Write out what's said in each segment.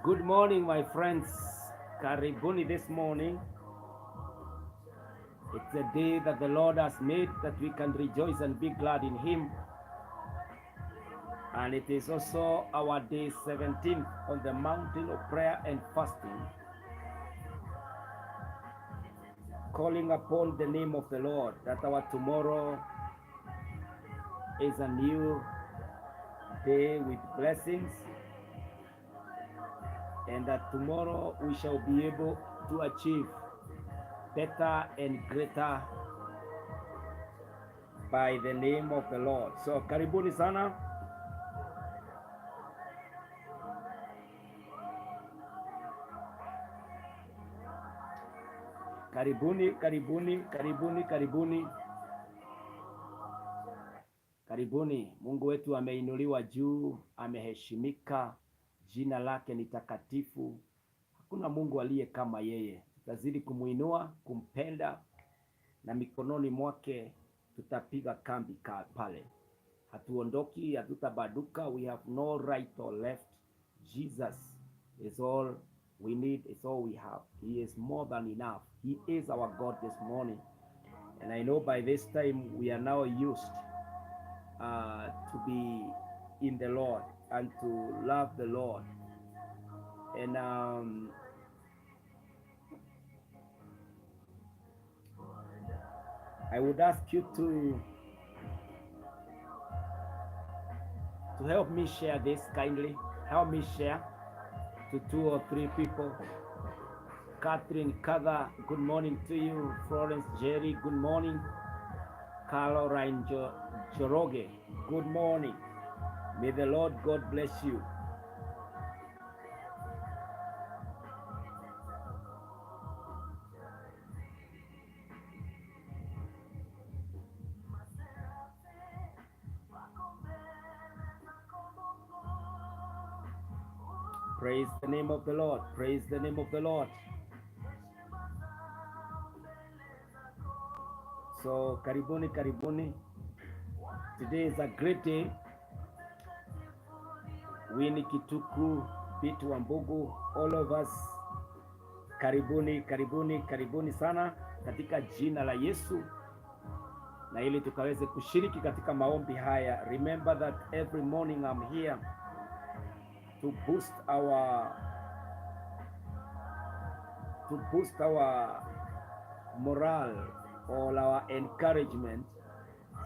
Good morning, my friends. Karibuni this morning. It's a day that the Lord has made that we can rejoice and be glad in Him. And it is also our day 17 on the mountain of prayer and fasting, calling upon the name of the Lord, that our tomorrow is a new day with blessings, and that tomorrow we shall be able to achieve better and greater by the name of the Lord. So karibuni sana. Karibuni, karibuni, karibuni, karibuni, karibuni. Mungu wetu ameinuliwa juu, ameheshimika, jina lake ni takatifu. Hakuna Mungu aliye kama yeye. Tutazidi kumuinua, kumpenda, na mikononi mwake tutapiga kambi pale. Hatuondoki, hatutabaduka. We have no right or left. Jesus is all we need, is all we have. He is more than enough. He is our God this morning. And I know by this time we are now used to be in the Lord and to love the Lord. And I would ask you to help me share this kindly. Help me share to 2 or 3 people. Catherine Kaga, good morning to you. Florence Jerry, good morning. Caroline Joroge, good morning. May the Lord God bless you. Praise the name of the Lord. Praise the name of the Lord. So, karibuni, karibuni. Today is a great day. Winnie Kituku, Pitu Wambugu, all of us. Karibuni, karibuni, karibuni sana katika jina la Yesu. Na ili tukaweze kushiriki katika maombi haya. Remember that every morning I'm here to boost our morale or our encouragement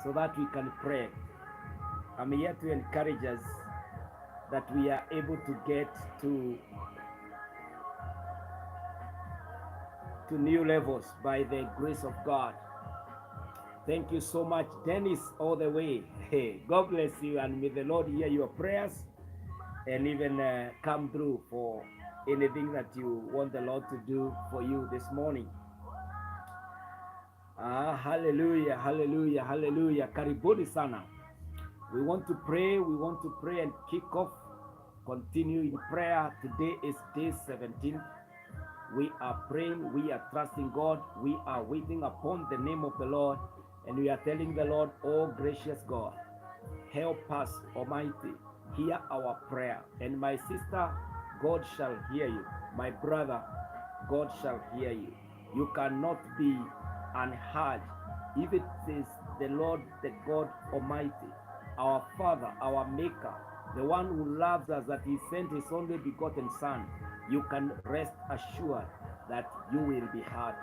so that we can pray. I'm here to encourage us that we are able to get to new levels by the grace of God. Thank you so much, Dennis, all the way. Hey, God bless you, and may the Lord hear your prayers and even come through for anything that you want the Lord to do for you this morning. Hallelujah, hallelujah, hallelujah. Karibuni sana. We want to pray and kick off, continue in prayer. Today is day 17. We are praying, we are trusting God, we are waiting upon the name of the Lord, and we are telling the Lord, oh gracious God, help us, Almighty, hear our prayer. And my sister, God shall hear you. My brother, God shall hear you. You cannot be unheard. If it is the Lord, the God Almighty, our Father, our Maker, the one who loves us, that He sent His only begotten Son, you can rest assured that you will be heard.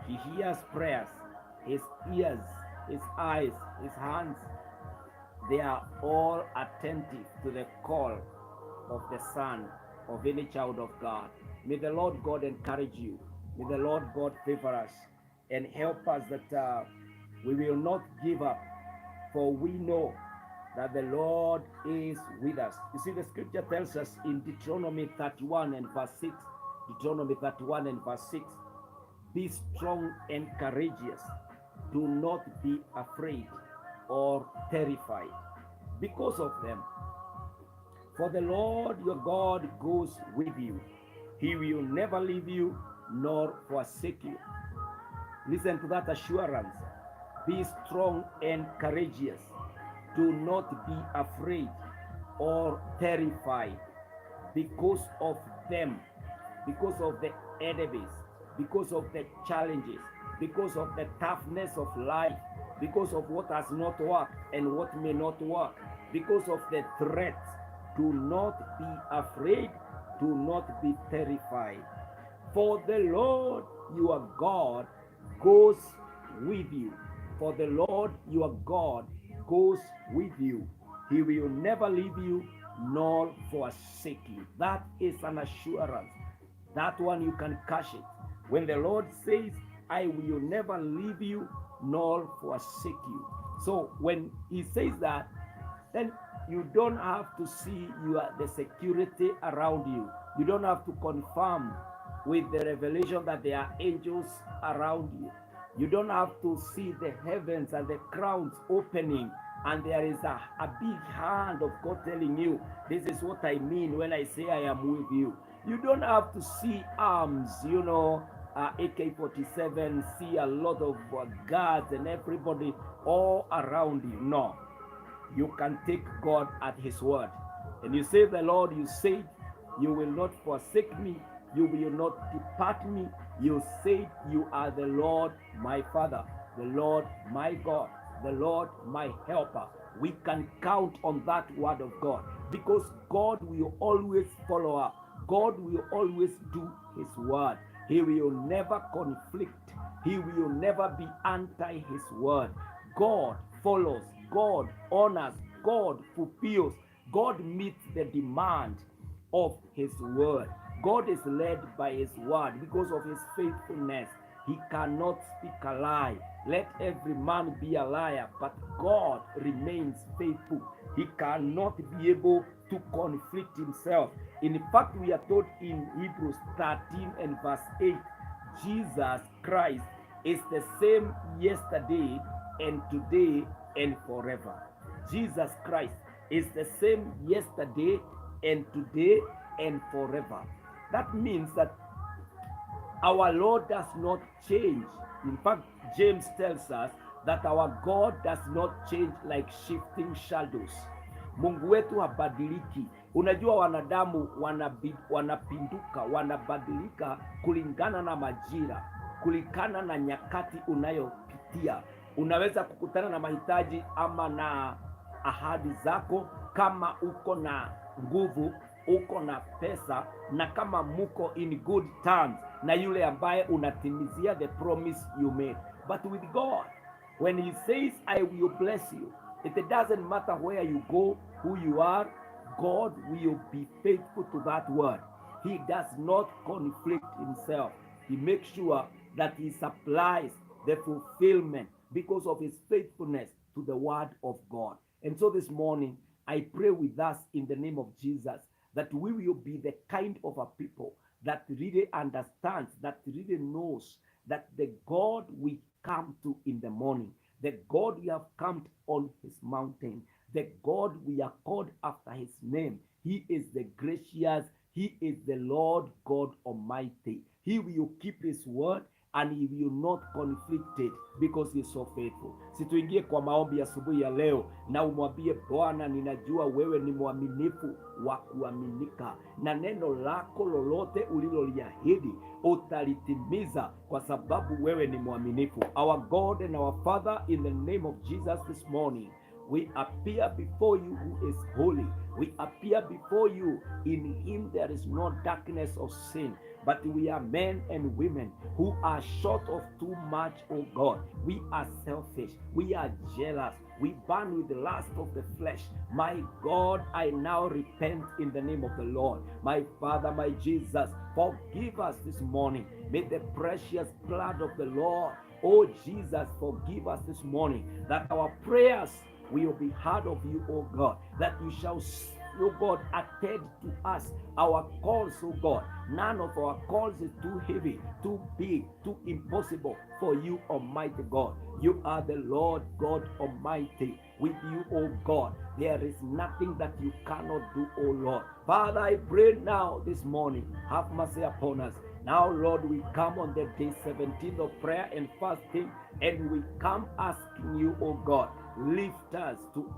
He hears prayers. His ears, His eyes, His hands, they are all attentive to the call of the Son of any child of God. May the Lord God encourage you. May the Lord God favor us and help us that we will not give up, for we know that the Lord is with us. You see, the scripture tells us in Deuteronomy 31 and verse 6, Deuteronomy 31 and verse 6, be strong and courageous. Do not be afraid or terrified because of them. For the Lord your God goes with you. He will never leave you nor forsake you. Listen to that assurance. Be strong and courageous. Do not be afraid or terrified because of them, because of the enemies, because of the challenges, because of the toughness of life, because of what has not worked and what may not work, because of the threats. Do not be afraid, do not be terrified. For the Lord your God goes with you. For the Lord your God goes with you. He will never leave you nor forsake you. That is an assurance. That one you can cash it. When the Lord says, I will never leave you nor forsake you. So when he says that, then you don't have to see the security around you. You don't have to confirm with the revelation that there are angels around you. You don't have to see the heavens and the crowns opening and there is a big hand of God telling you, this is what I mean when I say I am with you. You don't have to see arms, AK-47, see a lot of guards and everybody all around you. No. You can take God at his word. And you say, the Lord, you said, you will not forsake me, you will not depart me. You said you are the Lord my Father, the Lord my God, the Lord my helper. We can count on that word of God because God will always follow up. God will always do his word. He will never conflict. He will never be anti his word. God follows. God honors. God fulfills. God meets the demand of his word. God is led by his word because of his faithfulness. He cannot speak a lie. Let every man be a liar, but God remains faithful. He cannot be able to conflict himself. In fact, we are told in Hebrews 13 and verse 8, Jesus Christ is the same yesterday and today and forever. Jesus Christ is the same yesterday and today and forever. That means that our Lord does not change. In fact, James tells us that our God does not change like shifting shadows. Mungu wetu habadiliki. Unajua wanadamu wanapinduka, wanabadilika kulingana na majira, kulingana na nyakati unayopitia. Unaweza kukutana na mahitaji ama na ahadi zako kama uko na nguvu, uko na pesa na kama muko in good terms na yule ambaye unatimizia the promise you made. But with God, when he says I will bless you, it doesn't matter where you go, who you are, God will be faithful to that word. He does not conflict himself. He makes sure that he supplies the fulfillment because of his faithfulness to the word of God. And so this morning, I pray with us in the name of Jesus that we will be the kind of a people that really understands, that really knows that the God we come to in the morning, the God we have camped on his mountain, the God we are called after his name, he is the gracious, he is the Lord God Almighty. He will keep his word and he will not conflict it because he is so faithful. Situingie kwa maombi asubuhi ya leo na umwambie Bwana, ninajua wewe ni mwaminifu wa kuaminika na neno lako lolote uliloliahidi utalitimiza kwa sababu wewe ni mwaminifu. Our God and our Father, in the name of Jesus this morning, we appear before you who is holy. We appear before you. In him there is no darkness of sin. But we are men and women who are short of too much, oh God. We are selfish. We are jealous. We burn with the lust of the flesh. My God, I now repent in the name of the Lord. My Father, my Jesus, forgive us this morning. May the precious blood of the Lord, oh Jesus, forgive us this morning, that our prayers will be heard of you, oh God, that you shall, oh God, attend to us, our calls, oh God. None of our calls is too heavy, too big, too impossible for you, Almighty God. You are the Lord God Almighty. With you, oh God, there is nothing that you cannot do, oh Lord. Father, I pray now this morning, have mercy upon us. Now, Lord, we come on the day 17 of prayer and fasting, and we come asking you, oh God, lift us to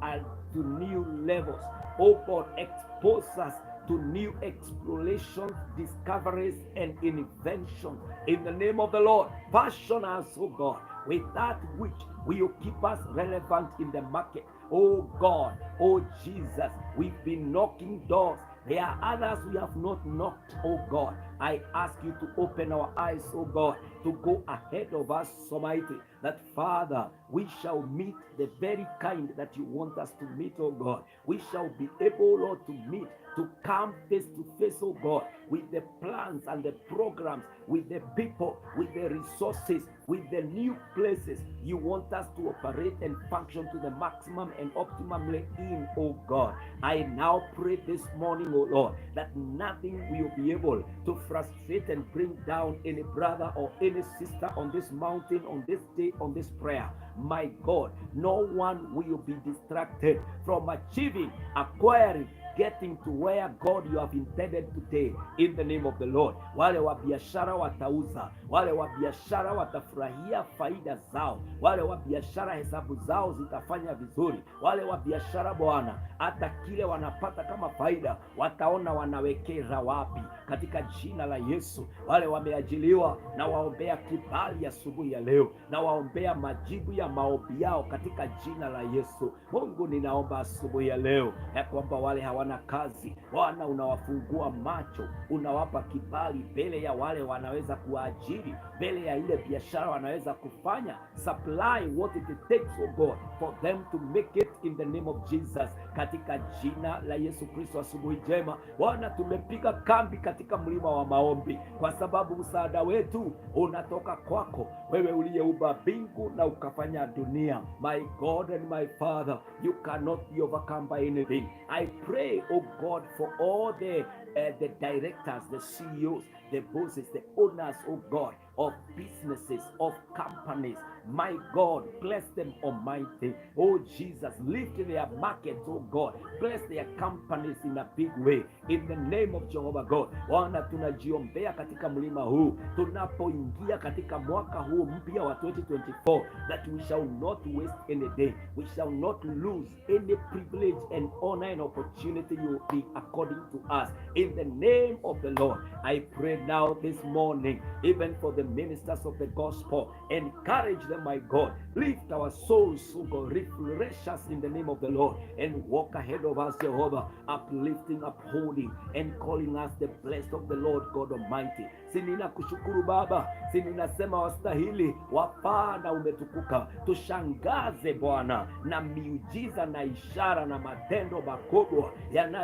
new levels. Oh God, expose us to new explorations, discoveries, and inventions. In the name of the Lord, fashion us, oh God, with that which will keep us relevant in the market. Oh God, oh Jesus, we've been knocking doors. There are others we have not knocked, oh God. I ask you to open our eyes, oh God, to go ahead of us, Almighty, that Father, we shall meet the very kind that you want us to meet, oh God. We shall be able, Lord, to meet, to come face to face, oh God, with the plans and the programs, with the people, with the resources, with the new places you want us to operate and function to the maximum and optimally in, oh God. I now pray this morning, oh Lord, that nothing will be able to frustrate and bring down any brother or any sister on this mountain, on this day, on this prayer. My God, no one will be distracted from achieving, acquiring, getting to where God you have intended today, in the name of the Lord. Wale wa biashara watauza, wale wa biashara watafurahia faida zao, wale wa biashara hesabu zao zitafanya vizuri, wale wa biashara Bwana, hata kile wanapata kama faida wataona wanawekeza wapi, katika jina la Yesu. Wale wameajiliwa na waombea kibali asubuhi ya leo, na waombea majibu ya maombi yao katika jina la Yesu. Mungu, ninaomba asubuhi ya leo ya kwamba wale hawana kazi, Bwana unawafungua macho, unawapa kibali mbele ya wale wanaweza kuajiri, mbele ya ile biashara wanaweza kufanya. Supply what it takes, oh God, for them to make it in the name of Jesus, katika jina la Yesu Kristo. Asubuhi njema Bwana, tumepiga kambi katika mlima wa maombi, kwa sababu msaada wetu unatoka kwako, wewe uliyeumba mbingu na ukafanya dunia. My God and my Father, you cannot be overcome by anything. I pray, oh God, for all the directors, the CEOs, the bosses, the owners, oh God, of businesses, of companies. My God, bless them, Almighty. Oh Jesus, lift their markets, oh God. Bless their companies in a big way, in the name of Jehovah God. Bwana, tunajiombea katika mlima huu, tunapoingia katika mwaka huu mpya wa 2024, that we shall not waste any day. We shall not lose any privilege and honor and opportunity you will be according to us. In the name of the Lord, I pray now this morning, even for the ministers of the gospel, encourage them, my God. Lift our souls, oh God, refresh us in the name of the Lord, and walk ahead of us, Jehovah, uplifting, upholding, and calling us the blessed of the Lord God Almighty. Sinina kushukuru Baba, sininasema wastahili, wafaa na umetukuka. Tushangaze Bwana na miujiza na ishara na matendo makubwa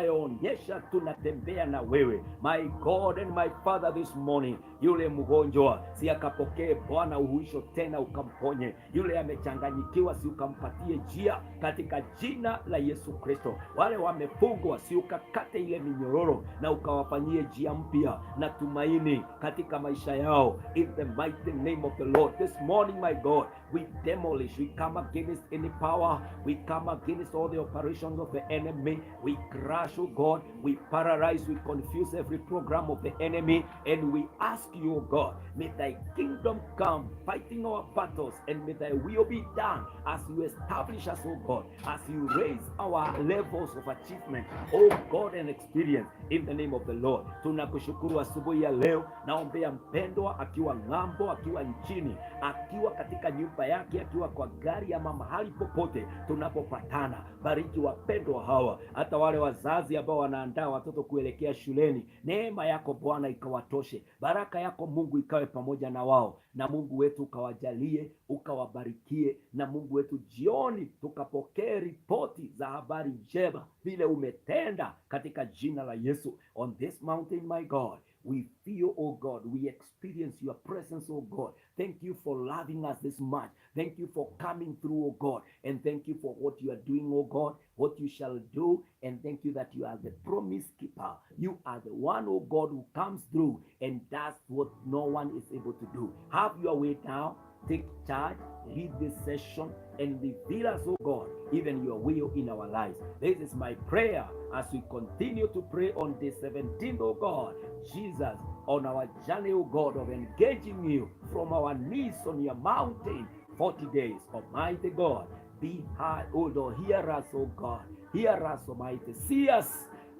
yanayoonyesha tunatembea na wewe. My God and my Father, this morning, yule mgonjwa si akapokee Bwana uhuisho tena ukamponye. Yule amechanganyikiwa si ukampatie njia katika jina la Yesu Kristo. Wale wamefungwa si ukakate ile minyororo na ukawafanyie njia mpya na tumaini katika maisha yao, in the mighty name of the Lord. This morning, my God, we demolish, we come against any power, we come against all the operations of the enemy, we crush, oh God, we paralyze, we confuse every program of the enemy, and we ask you, oh God, may thy kingdom come, fighting our battles, and may thy will be done as you establish us, oh God, as you raise our levels of achievement, oh God, and experience, in the name of the Lord. Tunakushukuru asubuhi ya leo. Naombea mpendwa akiwa ng'ambo, akiwa nchini, akiwa katika nyumba yake, akiwa kwa gari ama mahali popote tunapopatana. Bariki wapendwa hawa, hata wale wazazi ambao wanaandaa watoto kuelekea shuleni. Neema yako Bwana ikawatoshe, baraka yako Mungu ikawe pamoja na wao, na Mungu wetu ukawajalie, ukawabarikie, na Mungu wetu jioni tukapokee ripoti za habari njema vile umetenda, katika jina la Yesu. On this mountain, my God, we feel, oh God, we experience your presence, oh God. Thank you for loving us this much. Thank you for coming through, oh God. And thank you for what you are doing, oh God, what you shall do. And thank you that you are the promise keeper. You are the one, oh God, who comes through and does what no one is able to do. Have your way now. Take charge, lead this session, and reveal us, oh God, even your will in our lives. This is my prayer as we continue to pray on day 17th, oh God, Jesus, on our journey, oh God, of engaging you from our knees on your mountain, 40 days. Almighty God, be high, oh Lord, hear us, oh God, hear us, Almighty. See us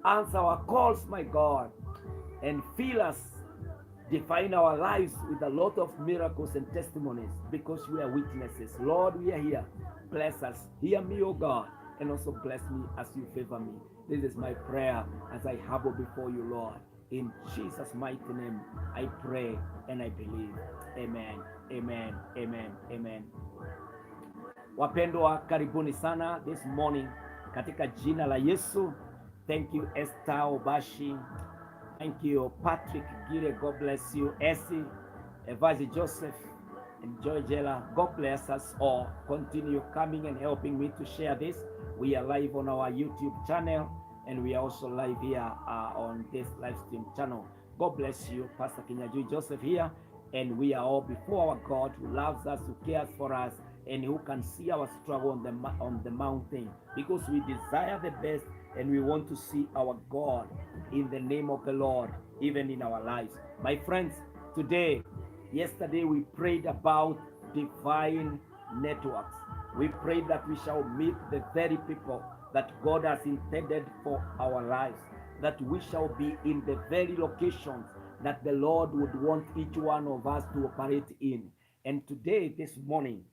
Answer our calls, my God, and fill us, define our lives with a lot of miracles and testimonies because we are witnesses. Lord, we are here. Bless us. Hear me, O God, and also bless me as you favor me. This is my prayer as I humble before you, Lord. In Jesus' mighty name, I pray and I believe. Amen, amen, amen, amen. Wapendwa, karibuni sana this morning katika jina la Yesu. Thank you Esther Obashi. Thank you Patrick Gire. God bless you. Essie, Evazi Joseph, and Joy Jella. God bless us all. Continue coming and helping me to share this. We are live on our YouTube channel, and we are also live here on this live stream channel. God bless you. Pastor Kinyanjui Joseph here, and we are all before our God who loves us, who cares for us, and who can see our struggle on the mountain, because we desire the best and we want to see our God in the name of the Lord, even in our lives. My friends, yesterday we prayed about divine networks. We prayed that we shall meet the very people that God has intended for our lives, that we shall be in the very locations that the Lord would want each one of us to operate in. And today, this morning,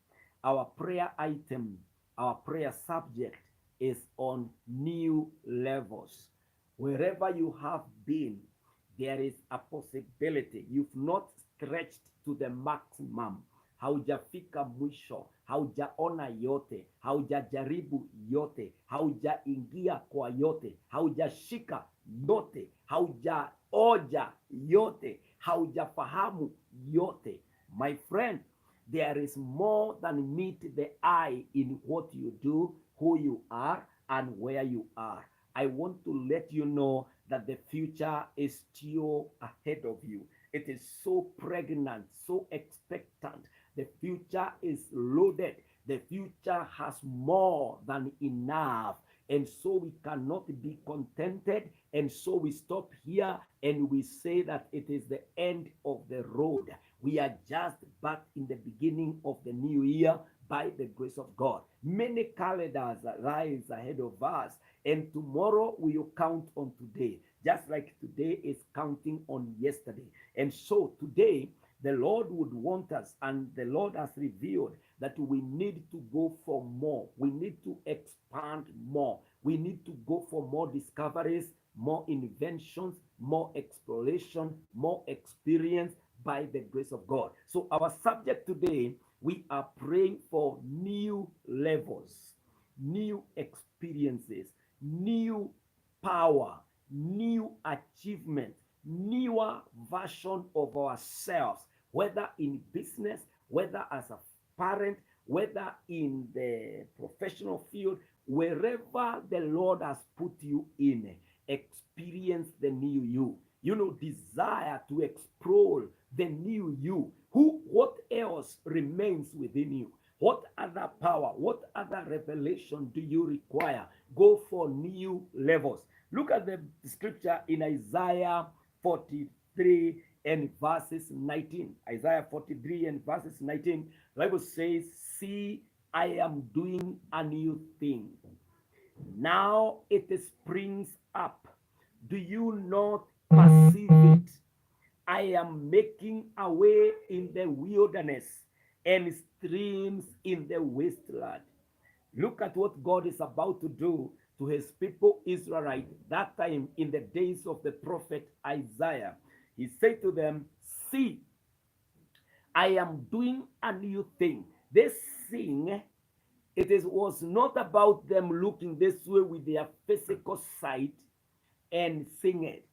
our prayer item, our prayer subject is on new levels. Wherever you have been, there is a possibility you've not stretched to the maximum. Haujafika mwisho, haujaona yote, haujajaribu yote, haujaingia kwa yote, haujashika yote, haujaoja yote, haujafahamu yote. My friend, there is more than meet the eye in what you do, who you are, and where you are. I want to let you know that the future is still ahead of you. It is so pregnant, so expectant. The future is loaded. The future has more than enough. And so we cannot be contented. And so we stop here and we say that it is the end of the road. We are just back in the beginning of the new year by the grace of God. Many calendars rise ahead of us, and tomorrow we will count on today, just like today is counting on yesterday. And so today, the Lord would want us, and the Lord has revealed that we need to go for more. We need to expand more. We need to go for more discoveries, more inventions, more exploration, more experience by the grace of God. So our subject today, we are praying for new levels, new experiences, new power, new achievement, newer version of ourselves, whether in business, whether as a parent, whether in the professional field, wherever the Lord has put you in, experience the new you. You know, desire to explore the new you. What else remains within you? What other power, what other revelation do you require? Go for new levels. Look at the scripture in Isaiah 43 and verses 19. Isaiah 43 and verses 19. The Bible says, see, I am doing a new thing. Now it springs up. Do you not perceive it? I am making a way in the wilderness and streams in the wasteland. Look at what God is about to do to his people Israelite that time in the days of the prophet Isaiah. He said to them, see, I am doing a new thing. This thing, was not about them looking this way with their physical sight and seeing it.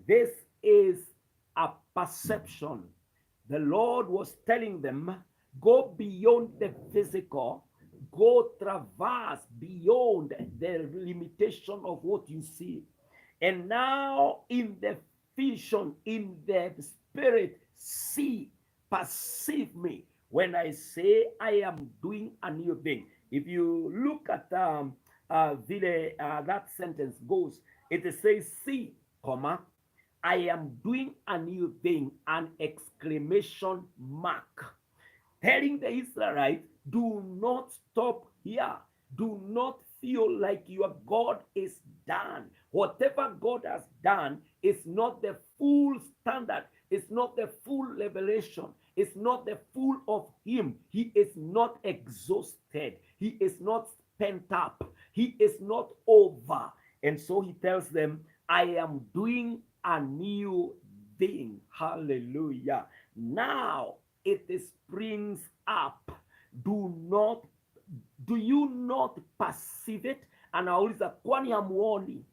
This is a perception. The Lord was telling them, go beyond the physical, go traverse beyond the limitation of what you see. And now in the vision, in the spirit, see, perceive me when I say I am doing a new thing. If you look at that sentence goes, it says, see, comma, I am doing a new thing, an exclamation mark. Telling the Israelites, do not stop here. Do not feel like your God is done. Whatever God has done is not the full standard, it's not the full revelation, it's not the full of Him. He is not exhausted, He is not spent up, He is not over. And so He tells them, I am doing a new thing. Hallelujah. Now it springs up. Do you not perceive it? Anauliza, kwani hamuoni?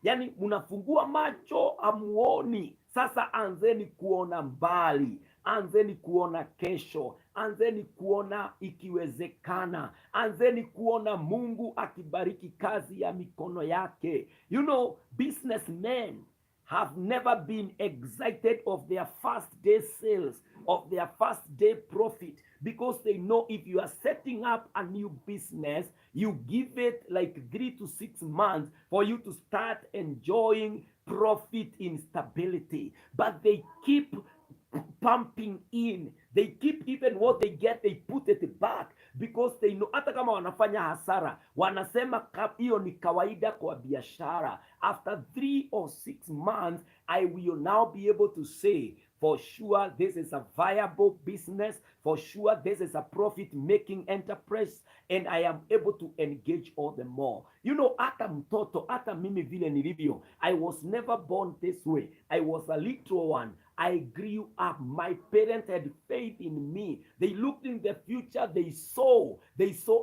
Yaani mnafungua macho hamuoni. Sasa anzeni kuona mbali, anzeni kuona kesho, anzeni kuona ikiwezekana, anzeni kuona Mungu akibariki kazi ya mikono yake. You know, businessmen have never been excited of their first day sales, of their first day profit, because they know if you are setting up a new business, you give it like 3 to 6 months for you to start enjoying profit in stability. But they keep pumping in, they keep even what they get, they put it back, because they know hata kama wanafanya hasara, wanasema hiyo ni kawaida kwa biashara. After 3 or 6 months, I will now be able to say, for sure this is a viable business, for sure this is a profit-making enterprise, and I am able to engage all the more. You know, hata mtoto, hata mimi vile nilivyo, I was never born this way. I was a little one. I grew up. My parents had faith in me. They looked in the future. They saw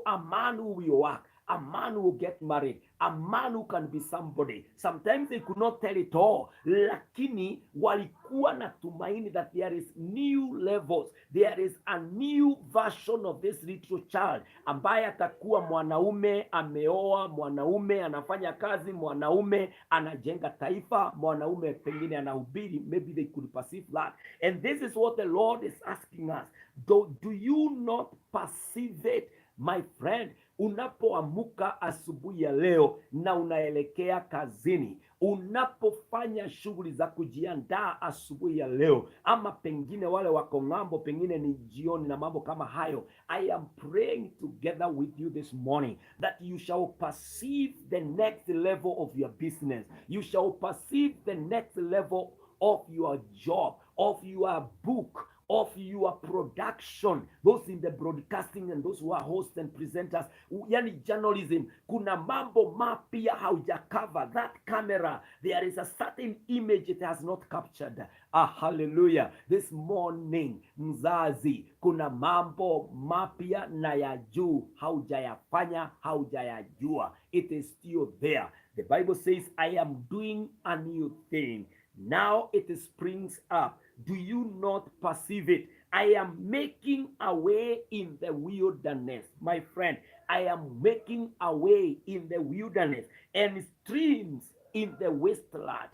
a man who will work, a man who will get married, a man who can be somebody. Sometimes they could not tell it all, lakini walikuwa na tumaini that there is new levels, there is a new version of this little child ambaye atakuwa mwanaume, ameoa, mwanaume anafanya kazi, mwanaume anajenga taifa, mwanaume pengine anahubiri. Maybe they could perceive that. And this is what the Lord is asking us. Do you not perceive it, my friend? Unapoamuka asubuhi ya leo na unaelekea kazini, unapofanya shughuli za kujiandaa asubuhi ya leo, ama pengine wale wako ng'ambo, pengine ni jioni na mambo kama hayo, I am praying together with you this morning that you shall perceive the next level of your business. You shall perceive the next level of your job, of your book, of your production, those in the broadcasting and those who are hosts and presenters, yani journalism. Kuna mambo mapya haujacover. That camera, there is a certain image it has not captured. Hallelujah. This morning, mzazi, kuna mambo mapya na ya juu haujayafanya, haujayajua. It is still there. The Bible says, I am doing a new thing. Now it springs up. Do you not perceive it? I am making a way in the wilderness. My friend, I am making a way in the wilderness and streams in the wasteland.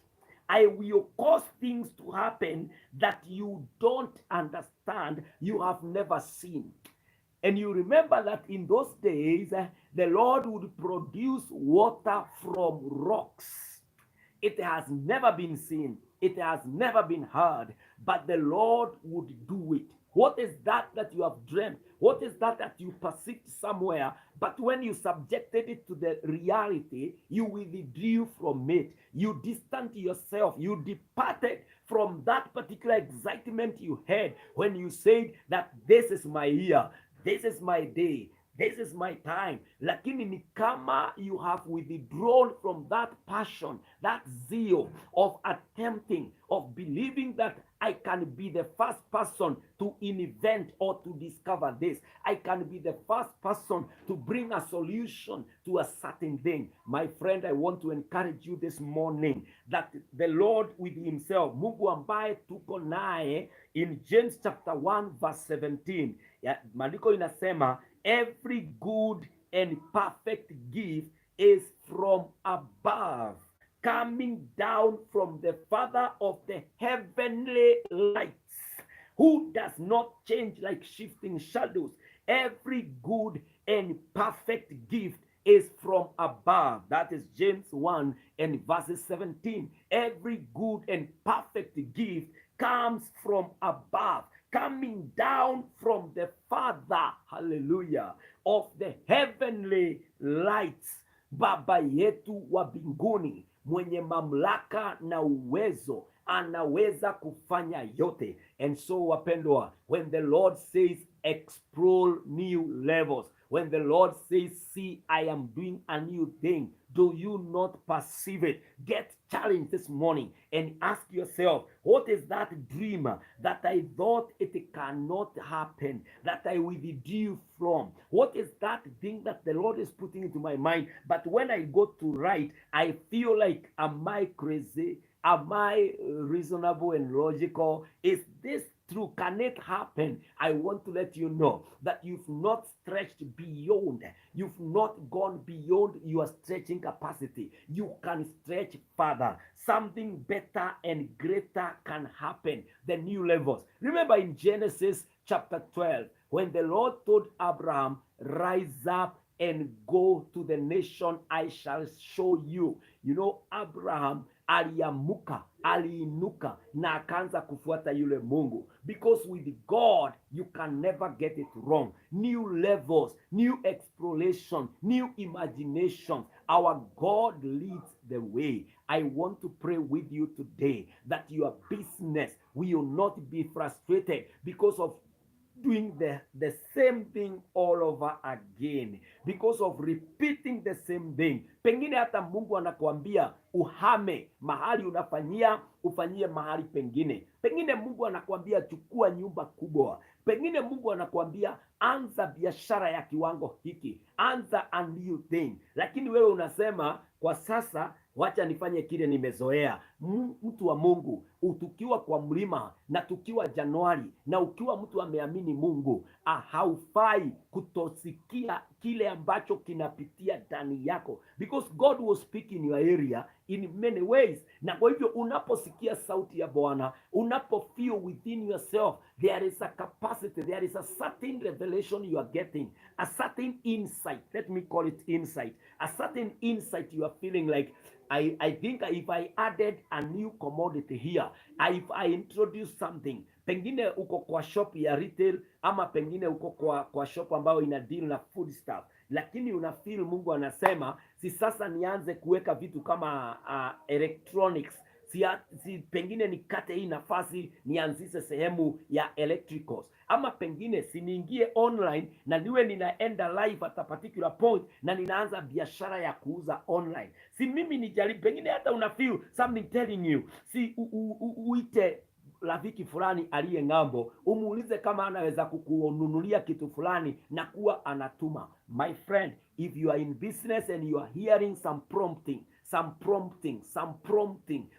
I will cause things to happen that you don't understand, you have never seen. And you remember that in those days, the Lord would produce water from rocks. It has never been seen. It has never been heard, but the Lord would do it. What is that you have dreamt? What is that you perceived somewhere? But when you subjected it to the reality, you withdrew from it. You distanced yourself. You departed from that particular excitement you had when you said that this is my year, this is my day, this is my time. Lakini ni kama you have withdrawn from that passion, that zeal of attempting, of believing that I can be the first person to invent or to discover this. I can be the first person to bring a solution to a certain thing. My friend, I want to encourage you this morning that the Lord with himself, Mungu ambaye tuko naye, in James chapter 1 verse 17, maandiko inasema, every good and perfect gift is from above, coming down from the Father of the heavenly lights, who does not change like shifting shadows. Every good and perfect gift is from above. That is James 1 and verses 17. Every good and perfect gift comes from above, coming down from the Father, hallelujah, of the heavenly lights, Baba yetu wa mbinguni mwenye mamlaka na uwezo, anaweza kufanya yote. And so wapendwa, when the Lord says explore new levels, when the Lord says, see, I am doing a new thing, do you not perceive it? Get challenged this morning and ask yourself, what is that dream that I thought it cannot happen, that I withdrew from? What is that thing that the Lord is putting into my mind? But when I go to write, I feel like, am I crazy? Am I reasonable and logical? Is this true? Can it happen? I want to let you know that you've not stretched beyond. You've not gone beyond your stretching capacity. You can stretch further. Something better and greater can happen. The new levels. Remember in Genesis chapter 12, when the Lord told Abraham, rise up and go to the nation I shall show you. You know, Abraham aliamuka, aliinuka na akaanza kufuata yule Mungu, because with God you can never get it wrong. New levels, new exploration, new imagination. Our God leads the way. I want to pray with you today that your business will not be frustrated because of doing the same thing all over again, because of repeating the same thing. Pengine hata Mungu anakuambia uhame mahali unafanyia, ufanyie mahali pengine. Pengine Mungu anakuambia chukua nyumba kubwa. Pengine Mungu anakuambia anza biashara ya kiwango hiki, anza a new thing. Lakini wewe unasema kwa sasa wacha nifanye kile nimezoea. Mtu wa Mungu, tukiwa kwa mlima na tukiwa Januari na ukiwa mtu ameamini Mungu, haufai kutosikia kile ambacho kinapitia ndani yako, because God will speak in your area in many ways. Na kwa hivyo unaposikia sauti ya Bwana, unapofeel within yourself, there is a capacity, there is a certain revelation you are getting, a certain insight, let me call it insight, a certain insight you are feeling like, I think if I added a new commodity here, if I introduce something, pengine uko kwa shop ya retail, ama pengine uko kwa shop ambayo ina deal na food stuff, lakini una feel Mungu anasema, si sasa nianze kuweka vitu kama electronics, si pengine nikate hii nafasi nianzishe sehemu ya electricals, ama pengine si niingie online na niwe ninaenda live at a particular point na ninaanza biashara ya kuuza online. Si mimi nijaribu, pengine hata una feel something telling you, si uite rafiki fulani aliye ng'ambo, umuulize kama anaweza kukununulia kitu fulani na kuwa anatuma. My friend, if you are in business and you are hearing some prompting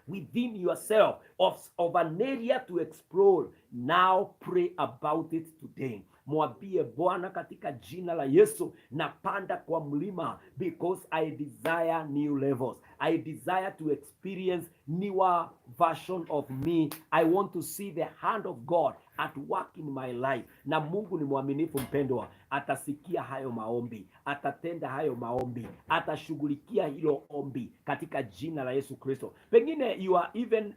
within yourself of an area to explore, now pray about it today. Mwambie Bwana, katika jina la Yesu napanda kwa mlima, because I desire new levels. I desire to experience newer version of me. I want to see the hand of God at work in my life. Na Mungu ni mwaminifu mpendwa, atasikia hayo maombi, atatenda hayo maombi, atashughulikia hilo ombi katika jina la Yesu Kristo. Pengine you are even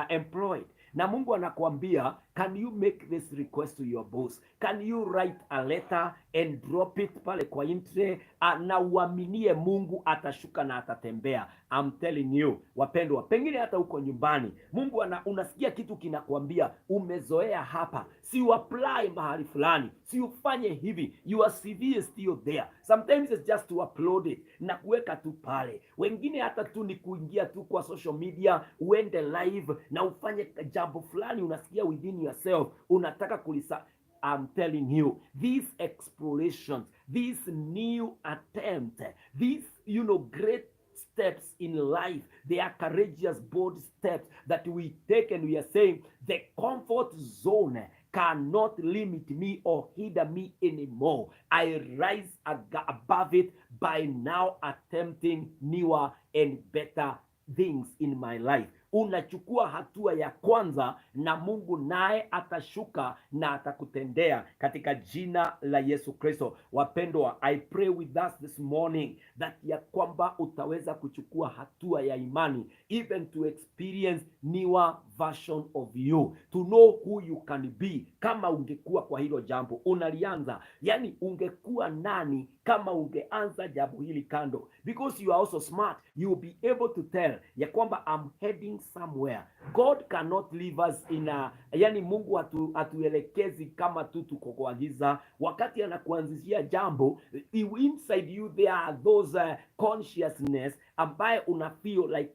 employed, na Mungu anakuambia, can you make this request to your boss? Can you write a letter and drop it pale kwa intre? Na uaminie Mungu atashuka na atatembea. I'm telling you, wapendwa, pengine hata uko nyumbani, Mungu unasikia kitu kinakwambia, umezoea hapa, si apply mahali fulani, si ufanye hivi. Your CV is still there. Sometimes it's just to upload it na kuweka tu pale. Wengine hata tu ni kuingia tu kwa social media, uende live na ufanye jambo fulani, unasikia within yourself unataka kulisa. I'm telling you, these explorations, these new attempts, these great steps in life, they are courageous, bold steps that we take, and we are saying the comfort zone cannot limit me or hinder me anymore. I rise above it by now attempting newer and better things in my life. Unachukua hatua ya kwanza na Mungu naye atashuka na atakutendea katika jina la Yesu Kristo. Wapendwa, I pray with us this morning that ya kwamba utaweza kuchukua hatua ya imani, even to experience newer version of you, to know who you can be. Kama ungekuwa kwa hilo jambo unalianza, yani ungekuwa nani kama ungeanza jambo hili kando, because you are also smart, you will be able to tell ya kwamba I'm heading somewhere. God cannot leave us in a, yani Mungu hatuelekezi kama tu tuko kwa giza. Wakati anakuanzishia jambo, inside you there are those consciousness ambaye una feel like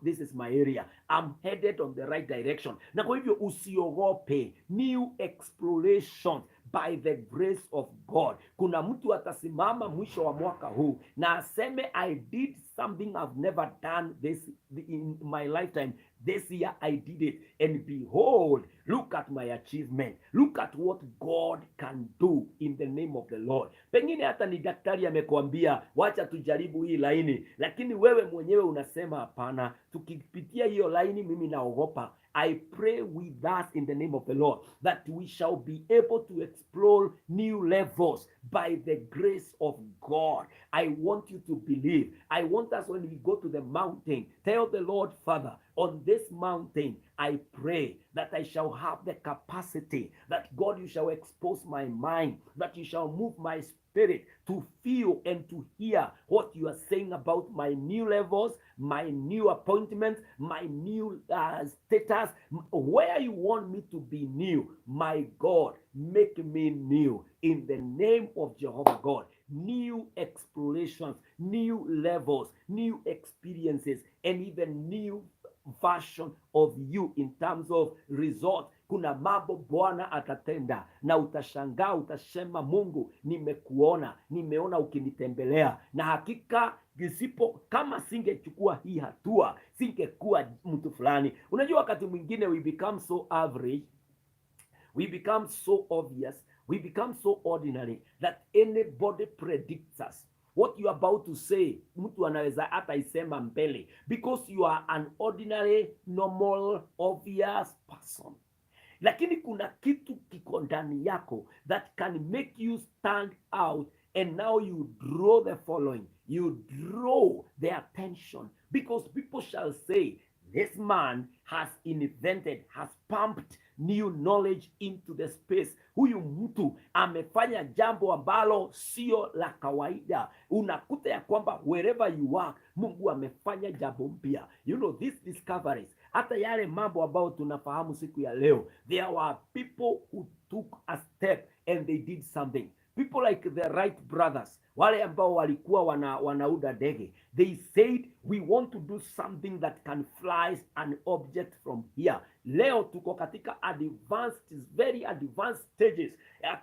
this is my area, I'm headed on the right direction. Na kwa hivyo usiogope new exploration by the grace of God. Kuna mtu atasimama mwisho wa mwaka huu na aseme I did something I've never done this in my lifetime. This year I did it, and behold, look at my achievement. Look at what God can do in the name of the Lord. Pengine hata ni daktari amekwambia wacha tujaribu hii laini, lakini wewe mwenyewe unasema hapana, tukipitia hiyo laini mimi naogopa. I pray with us in the name of the Lord that we shall be able to explore new levels by the grace of God. I want you to believe. I want us, when we go to the mountain, tell the Lord, Father, on this mountain, I pray that I shall have the capacity, that God, you shall expose my mind, that you shall move my spirit to feel and to hear what you are saying about my new levels, my new appointments, my new status, where you want me to be new. My God, make me new in the name of Jehovah God. New explorations, new levels, new experiences, and even new version of you in terms of result. Kuna mambo Bwana atatenda na utashangaa, utasema Mungu, nimekuona, nimeona ukinitembelea, na hakika kama singechukua hii hatua singekuwa mtu fulani. Unajua wakati mwingine we become so average, we become so obvious, we become so ordinary that anybody predicts us. What you are about to say, mtu anaweza hata isema mbele, because you are an ordinary, normal, obvious person. Lakini kuna kitu kiko ndani yako that can make you stand out, and now you draw the following. You draw the attention, because people shall say, this man has invented, has pumped new knowledge into the space. Huyu mtu amefanya jambo ambalo sio la kawaida. Unakuta ya kwamba wherever you are, Mungu amefanya jambo mpya. You know, these discoveries, hata yale mambo ambayo tunafahamu siku ya leo, there were people who took a step and they did something. People like the Wright brothers, wale ambao walikuwa wanauda ndege, they said we want to do something that can fly an object from here. Leo tuko katika advanced, very advanced stages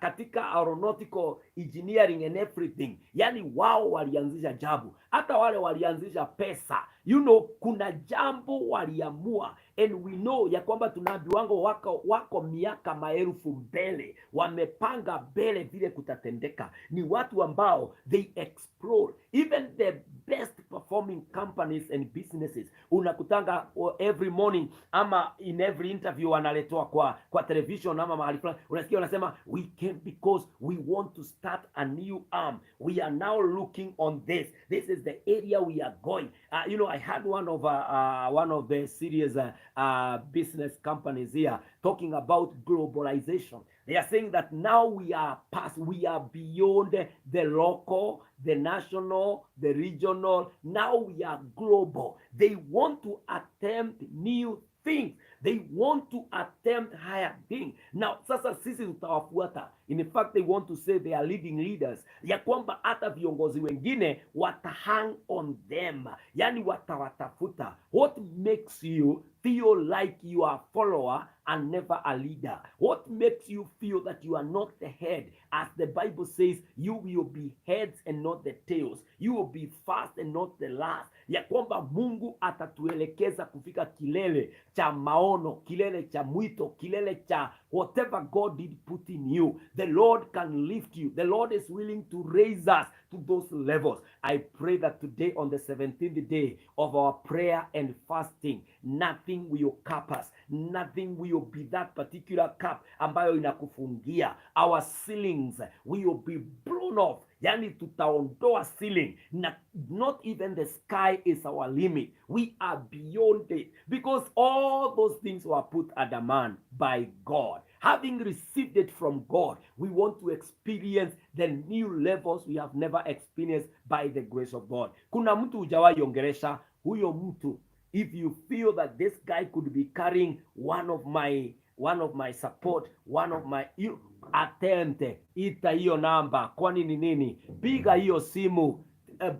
katika aeronautical engineering and everything. Yani wao walianzisha jambo, hata wale walianzisha pesa. You know, kuna jambo waliamua, and we know ya kwamba tunaambiwango wako miaka maelfu mbele, wamepanga mbele vile kutatendeka. Ni watu ambao they explore. Even the best performing companies and businesses, unakutanga every morning ama in every interview wanaletwa kwa television ama mahali fulani, unasikia wanasema we came because we want to start a new arm. We are now looking on this. This is the area we are going. You know, I had one of the serious business companies here talking about globalization. They are saying that now we are beyond the local, the national, the regional. Now we are global. They want to attempt new things. They want to attempt higher things. Now, sasa sisi tutawafuata. In fact, they want to say they are leading leaders. Ya kwamba hata viongozi wengine watahang on them. Yani watawatafuta. What makes you feel like you are a follower and never a leader? What makes you feel that you are not the head? As the Bible says, you will be heads and not the tails. You will be first and not the last. Ya kwamba Mungu atatuelekeza kufika kilele cha maono, kilele cha mwito, kilele cha whatever God did put in you. The Lord can lift you. The Lord is willing to raise us to those levels. I pray that today, on the 17th day of our prayer and fasting, nothing will cap us. Nothing will be that particular cap ambayo inakufungia. Our ceilings will be blown off. Yani tutaondoa ceiling, not even the sky is our limit. We are beyond it, because all those things were put under man by God. Having received it from God, we want to experience the new levels we have never experienced by the grace of God. Kuna mtu hujawahi ongelesha, huyo mtu, if you feel that this guy could be carrying one of my support, one of my attempt, ita hiyo namba. Kwani ni nini? Piga hiyo simu,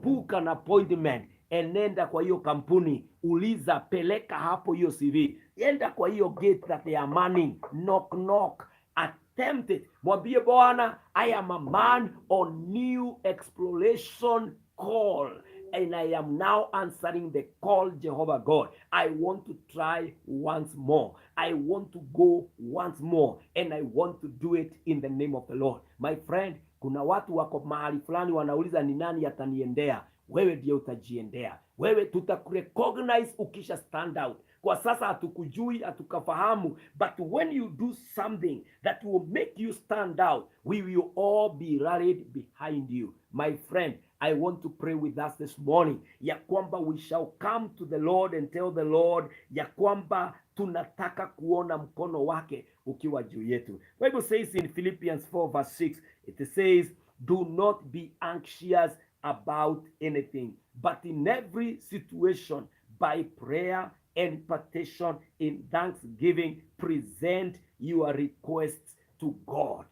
book an appointment, enenda kwa hiyo kampuni, uliza, peleka hapo hiyo CV, enda kwa hiyo gate that they are manning, knock, attempt it. Mwambie Bwana, I am a man on new exploration call, and I am now answering the call, Jehovah God. I want to try once more. I want to go once more, and I want to do it in the name of the Lord. My friend, kuna watu wako mahali fulani wanauliza ni nani ataniendea. Wewe ndiye utajiendea. Wewe tutakurecognize ukisha stand out. Kwa sasa hatukujui, hatukafahamu, but when you do something that will make you stand out, we will all be rallied behind you. My friend, I want to pray with us this morning, ya kwamba we shall come to the Lord and tell the Lord ya kwamba tunataka kuona mkono wake ukiwa juu yetu. Bible says in Philippians 4 verse 6, it says, do not be anxious about anything, but in every situation, by prayer and petition in thanksgiving, present your requests to God.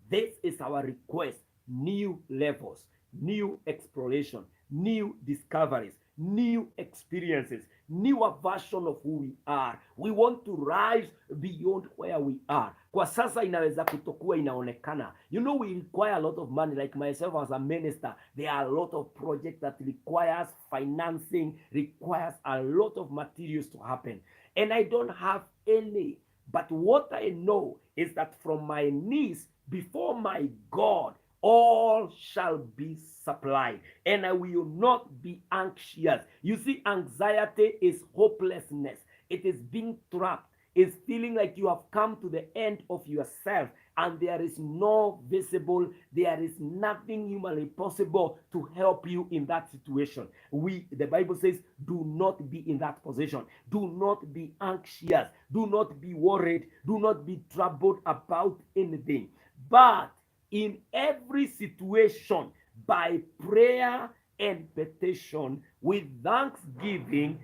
This is our request. New levels, new exploration, new discoveries, new experiences, newer version of who we are. We want to rise beyond where we are. Kwa sasa inaweza kutokuwa inaonekana. You know, we require a lot of money. Like myself as a minister, there are a lot of projects that requires financing, requires a lot of materials to happen. And I don't have any. But what I know is that from my knees before my God, all shall be supplied, and I will not be anxious. You see, anxiety is hopelessness. It is being trapped. It's feeling like you have come to the end of yourself, and there is no visible, there is nothing humanly possible to help you in that situation. The Bible says, do not be in that position. Do not be anxious. Do not be worried. Do not be troubled about anything. But in every situation, by prayer and petition, with thanksgiving,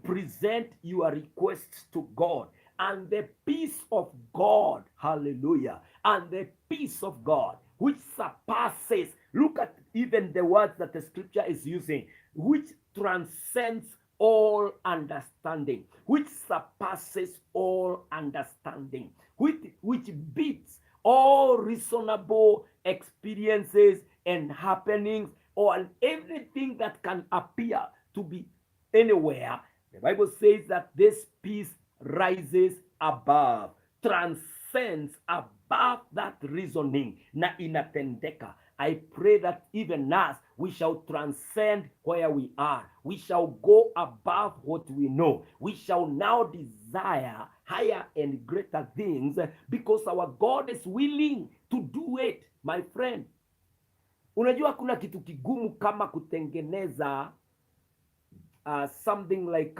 present your requests to God. And the peace of God, hallelujah, and the peace of God, which surpasses, look at even the words that the scripture is using, which transcends all understanding, which surpasses all understanding, which beats all reasonable experiences and happenings, or everything that can appear to be anywhere. The Bible says that this peace rises above, transcends above that reasoning, na inatendeka. I pray that even us, we shall transcend where we are. We shall go above what we know. We shall now desire higher and greater things, because our God is willing to do it, my friend. Unajua kuna kitu kigumu kama kutengeneza something like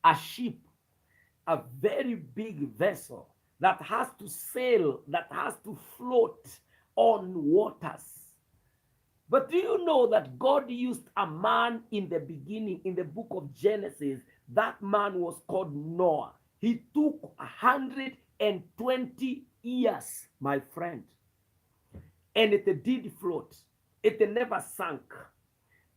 a ship, a very big vessel that has to sail, that has to float on waters. But do you know that God used a man in the beginning, in the book of Genesis? That man was called Noah. He took 120 years, my friend, and it did float. It never sank.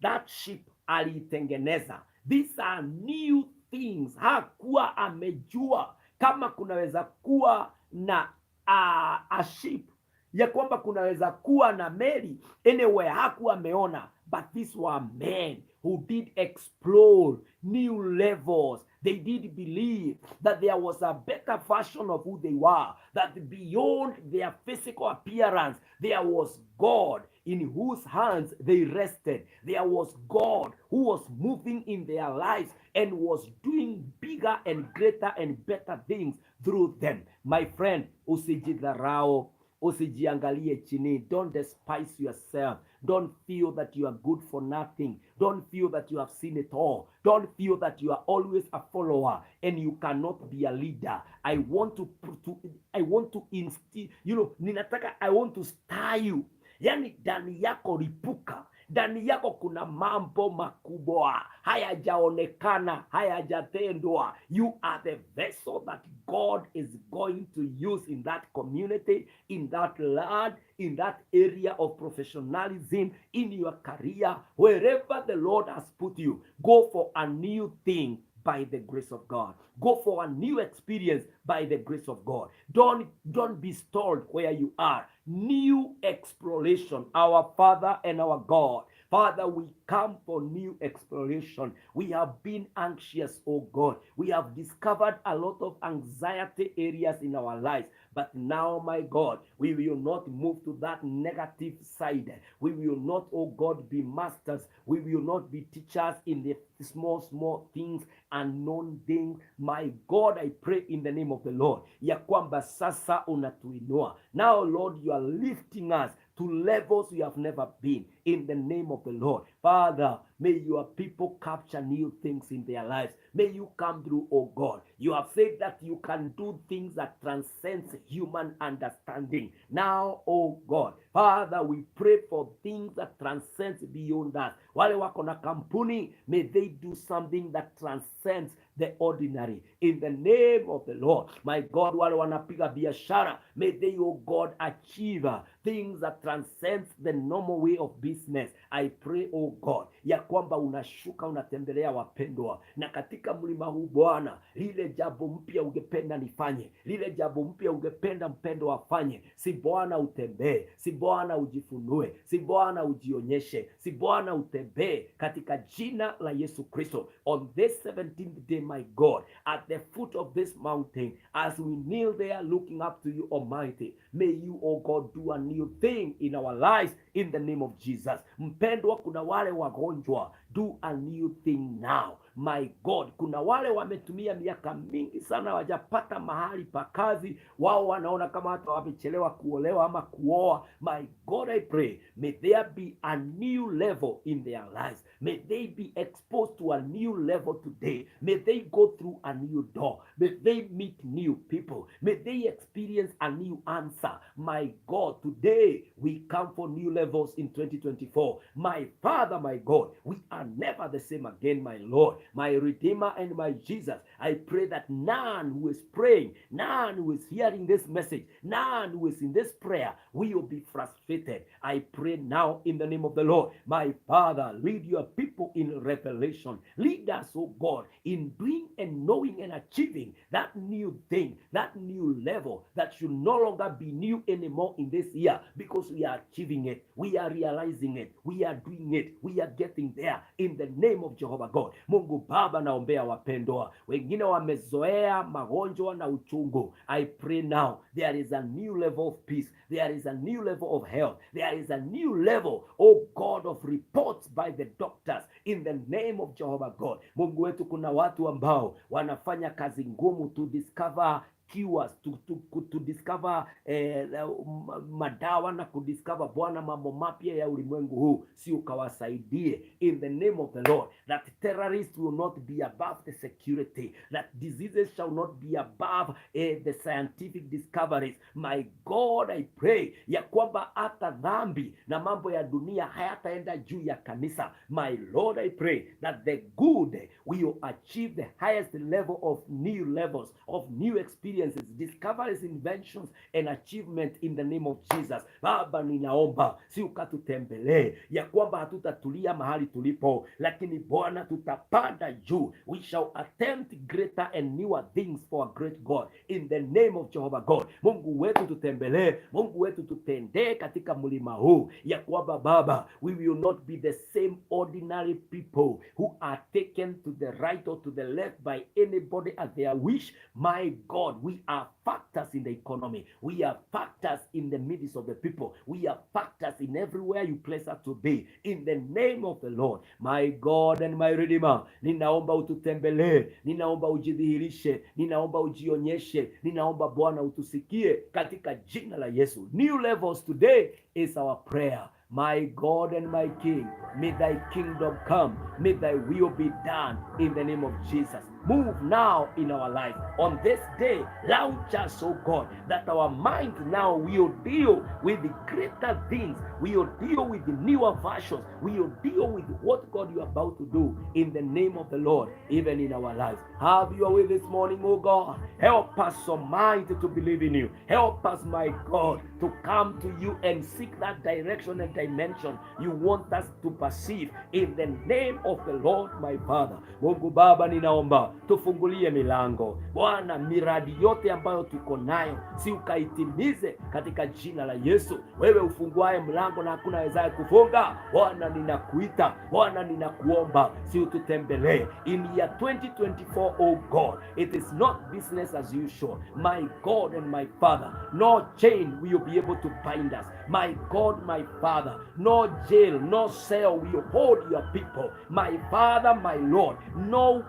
That ship alitengeneza. These are new things. Hakuwa amejua kama kunaweza kuwa na a ship, ya kwamba kunaweza kuwa na meli anywhere. Hakuwa ameona. But these were men who did explore new levels. They did believe that there was a better version of who they were, that beyond their physical appearance, there was God in whose hands they rested. There was God who was moving in their lives and was doing bigger and greater and better things through them. My friend, usijidharau, Usijiangalie chini. Don't despise yourself. Don't feel that you are good for nothing. Don't feel that you have seen it all. Don't feel that you are always a follower and you cannot be a leader. I want to instill, I want to stir you. Yani ndani yako ripuka. Ndani yako kuna mambo makubwa hayajaonekana, hayajatendwa. You are the vessel that God is going to use in that community, in that land, in that area of professionalism, in your career, wherever the Lord has put you. Go for a new thing by the grace of God. Go for a new experience by the grace of God. Don't be stalled where you are. New exploration. Our Father and our God. Father, we come for new exploration. We have been anxious, oh God. We have discovered a lot of anxiety areas in our lives. But now, my God, we will not move to that negative side. We will not, oh God, be masters. We will not be teachers in the small things, unknown things. My God, I pray in the name of the Lord, ya kwamba sasa unatuinua. Now, Lord, you are lifting us to levels we have never been, in the name of the Lord. Father, may your people capture new things in their lives. May you come through, oh God. You have said that you can do things that transcends human understanding. Now, oh God, Father, we pray for things that transcends beyond us. Wale wako na kampuni, may they do something that transcends the ordinary, in the name of the Lord. My God, wale wanapiga biashara, may they, oh God, achieve things that transcends the normal way of business. I pray, oh God, ya kwamba unashuka, unatembelea wapendwa, na katika mlima huu Bwana, lile jambo mpya ungependa nifanye, lile jambo mpya ungependa mpendo afanye, si Bwana utembee, si Bwana ujifunue, si Bwana ujionyeshe, si Bwana utembee, katika jina la Yesu Kristo. On this 17th day, my God, at the foot of this mountain, as we kneel there looking up to you, Almighty, may you, oh God, do a new thing in our lives, in the name of Jesus. Mpendwa, kuna wale wagonjwa, do a new thing now. My God, kuna wale wametumia miaka mingi sana wajapata mahali pa kazi, wao wanaona kama hata wamechelewa kuolewa ama kuoa. My God, I pray, may there be a new level in their lives. May they be exposed to a new level today. May they go through a new door. May they meet new people. May they experience a new answer. My God, today we come for new levels in 2024. My Father, my God, we are never the same again, my Lord, my Redeemer and my Jesus. I pray that none who is praying, none who is hearing this message, none who is in this prayer will be frustrated. I pray now in the name of the Lord. My Father, lead your people in revelation. Lead us, oh God, in doing and knowing and achieving that new thing, that new level that should no longer be new anymore in this year, because we are achieving it, we are realizing it, we are doing it, we are getting there in the name of Jehovah God. Mungu Baba, naombea wapendwa wengine wamezoea magonjwa na uchungu. I pray now there is a new level of peace, there is a new level of health, there is a new level, oh God, of reports by the doctors in the name of Jehovah God. Mungu wetu, kuna watu ambao wanafanya kazi ngumu to discover cures, to discover madawa na kudiscover Bwana mambo mapya ya ulimwengu huu, si ukawasaidie in the name of the Lord, that terrorists will not be above the security, that diseases shall not be above the scientific discoveries. My God, I pray ya kwamba hata dhambi na mambo ya dunia hayataenda juu ya kanisa. My Lord, I pray that the good will achieve the highest level of new levels, of new experiences, discoveries, inventions and achievement in the name of Jesus. Baba, ninaomba si ukatutembelee ya kwamba hatutatulia mahali tulipo, lakini Bwana tutapanda juu. We shall attempt greater and newer things for a great God in the name of Jehovah God. Mungu wetu tutembelee, Mungu wetu tutendee katika mlima huu, ya kwamba Baba, we will not be the same ordinary people who are taken to the right or to the left by anybody at their wish. My God, We are factors in the economy. We are factors in the midst of the people. We are factors in everywhere you place us to be. In the name of the Lord, my God and my Redeemer, ninaomba ututembelee, ninaomba ujidhihirishe, ninaomba ujionyeshe, ninaomba Bwana utusikie katika jina la Yesu. New levels today is our prayer. My God and my King, may thy kingdom come, may thy will be done in the name of Jesus. Move now in our life. On this day, launch us, oh God, that our mind now will deal with the greater things. We will deal with the newer versions. We will deal with what God you are about to do in the name of the Lord, even in our lives. Have your way this morning, oh God. Help us, oh mind, to believe in you. Help us, my God, to come to you and seek that direction and dimension you want us to perceive in the name of the Lord, my Father. Mungu Baba, ninaomba tufungulie milango Bwana, miradi yote ambayo tuko nayo si ukaitimize katika jina la Yesu. Wewe ufunguaye mlango na hakuna awezaye kufunga. Bwana, ninakuita, Bwana, ninakuomba, si ututembelee in year 2024, oh God. It is not business as usual, my God and my Father. No chain will be able to bind us, my God, my Father. No jail, no cell will hold your people, my Father, my Lord. No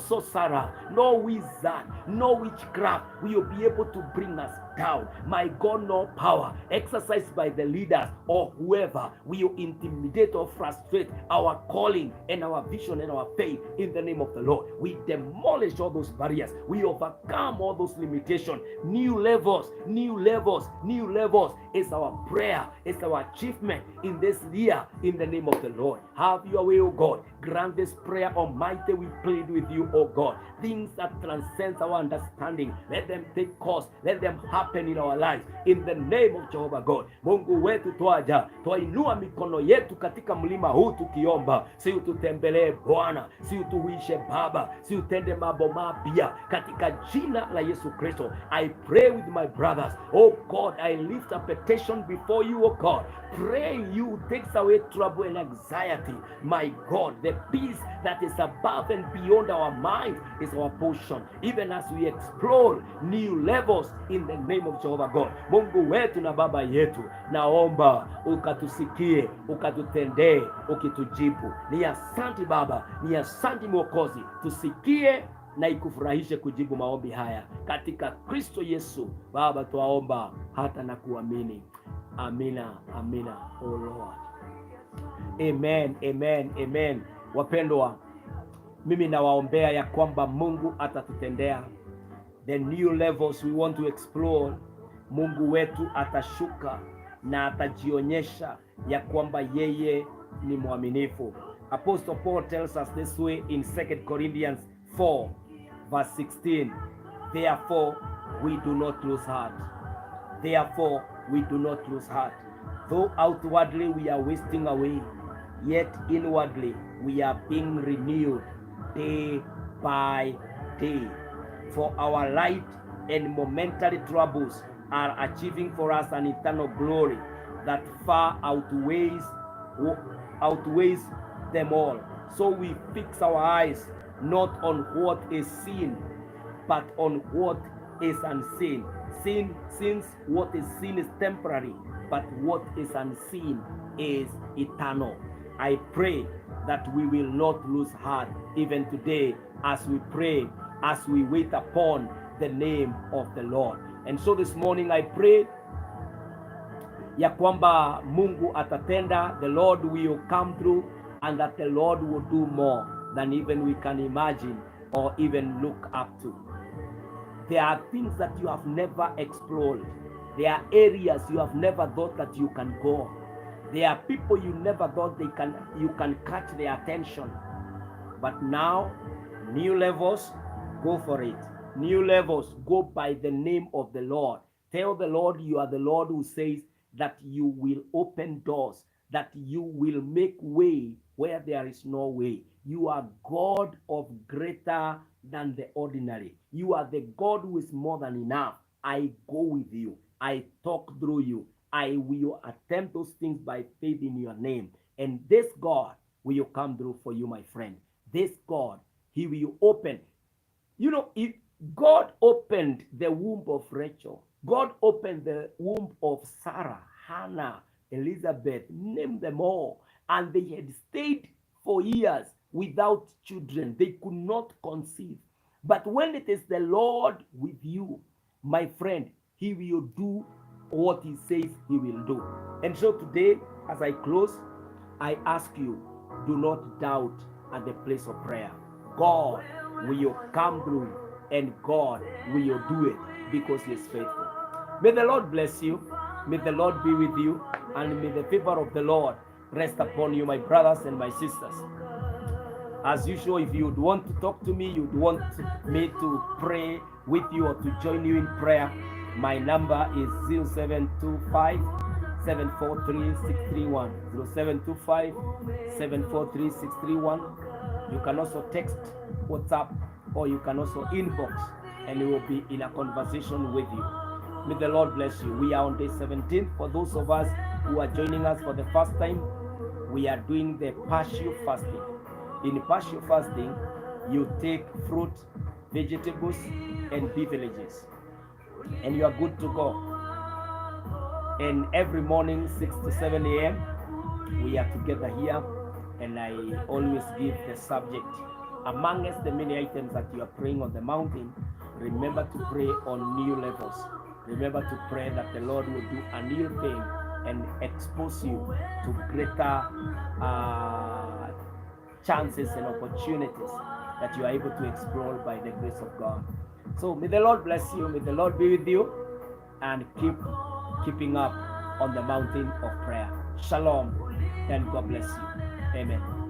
sorcerer, no wizard, no witchcraft will be able to bring us down, my God. No power exercised by the leaders or whoever will intimidate or frustrate our calling and our vision and our faith in the name of the Lord. We demolish all those barriers. We overcome all those limitations. New levels, new levels, new levels is our prayer, is our achievement in this year in the name of the Lord. Have your way, oh God. Grant this prayer, Almighty. We plead with you, oh God. Things that transcend our understanding, let them take course, let them happen in our lives in the name of Jehovah God. Mungu wetu, twainua mikono yetu katika mlima huu tukiomba, si ututembelee Bwana, si utuhuishe Baba, si utende mambo mapya katika jina la Yesu Kristo. I pray with my brothers, oh God. I lift a petition before you, oh God. Pray you takes away trouble and anxiety, my God. The peace that is above and beyond our mind is our portion, even as we explore new levels in the name of Jehovah God. Mungu wetu na Baba yetu, naomba ukatusikie, ukatutendee, ukitujibu. Ni asante Baba, ni asante Mwokozi. Tusikie na ikufurahishe kujibu maombi haya katika Kristo Yesu. Baba, twaomba hata na kuamini. Amina, amina, oh Lord. Amen, amen, amen. Wapendwa, mimi nawaombea ya kwamba Mungu atatutendea the new levels we want to explore. Mungu wetu atashuka na atajionyesha ya kwamba yeye ni mwaminifu. Apostle Paul tells us this way in 2 Corinthians 4 verse 16. Therefore we do not lose heart. Therefore we do not lose heart. Though outwardly we are wasting away, yet inwardly we are being renewed day by day. For our light and momentary troubles are achieving for us an eternal glory that far outweighs them all. So we fix our eyes not on what is seen, but on what is unseen. Since what is seen is temporary, but what is unseen is eternal. I pray that we will not lose heart even today as we pray, as we wait upon the name of the Lord. And so this morning I pray ya kwamba Mungu atatenda, the Lord will come through, and that the Lord will do more than even we can imagine or even look up to. There are things that you have never explored. There are areas you have never thought that you can go. There are people you never thought you can catch their attention. But now, new levels, go for it. New levels, go by the name of the Lord. Tell the Lord you are the Lord who says that you will open doors, that you will make way where there is no way. You are God of greater than the ordinary. You are the God who is more than enough. I go with you. I talk through you. I will attempt those things by faith in your name. And this God will come through for you, my friend. This God, he will open. You know, if God opened the womb of Rachel. God opened the womb of Sarah, Hannah, Elizabeth, name them all. And they had stayed for years without children. They could not conceive. But when it is the Lord with you, my friend, he will do what he says he will do. And so today, as I close, I ask you, do not doubt at the place of prayer. God will come through, and God will do it because he is faithful. May the Lord bless you. May the Lord be with you, and may the favor of the Lord rest upon you, my brothers and my sisters. As usual, if you would want to talk to me, you'd want me to pray with you or to join you in prayer, my number is 0725 743 631. 0725 743 631. You can also text, WhatsApp, or you can also inbox, and we will be in a conversation with you. May the Lord bless you. We are on day 17. For those of us who are joining us for the first time, we are doing the partial fasting. In partial fasting, you take fruit, vegetables, and beverages, and you are good to go. And every morning, 6 to 7 a.m., we are together here, and I always give the subject. Amongst the many items that you are praying on the mountain, remember to pray on new levels. Remember to pray that the Lord will do a new thing and expose you to greater chances and opportunities that you are able to explore by the grace of God. So may the Lord bless you. May the Lord be with you, and keeping up on the mountain of prayer. Shalom, and God bless you. Amen.